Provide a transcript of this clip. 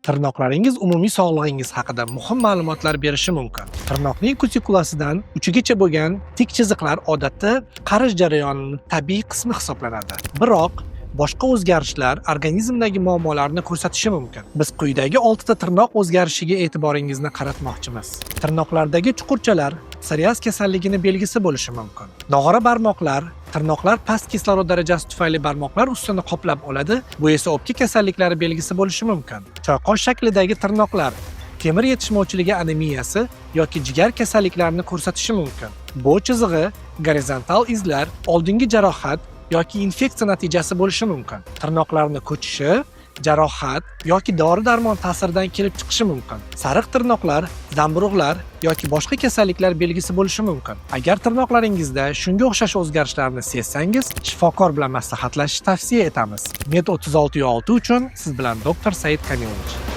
Tirnoqlaringiz umumiy sog'lig'ingiz haqida muhim ma'lumotlar berishi mumkin. Tirnoqning kutikulasidan uchigacha bo'lgan tik chiziqlar odatda qarish jarayonining tabiiy qismi hisoblanadi. Biroq boshqa o'zgarishlar organizmdagi muammolarni ko'rsatishi mumkin. Biz quyidagi 6 ta tirnoq o'zgarishiga e'tiboringizni qaratmoqchimiz. Tirnoqlardagi chuqurchalar psoriaz kasalligini belgisi bo'lishi mumkin. Nog'ora barmoqlar, tirnoqlar past kislorod darajasi tufayli barmoqlar ustini qoplab oladi, bu esa o'pka kasalliklari belgisi bo'lishi mumkin. Choyqosh shaklidagi tirnoqlar temir yetishmovchiligi anemiyasi yoki jigar kasalliklarini ko'rsatishi mumkin. Bu chizig'i gorizontal izlar, oldingi jarohat yoki infeksiya natijasi bo'lishi mumkin. Tirnoqlarni ko'chishi jarohat yoki dori-darmon ta'siridan kelib chiqishi mumkin. Sariq tirnoqlar zamburug'lar yoki boshqa kasalliklar belgisi bo'lishi mumkin. Agar tirnoqlaringizda shunga o'xshash o'zgarishlarni sezsangiz, shifokor bilan maslahatlashishni tavsiya etamiz. Med 36.6 uchun siz bilan doktor Said Kamilovich.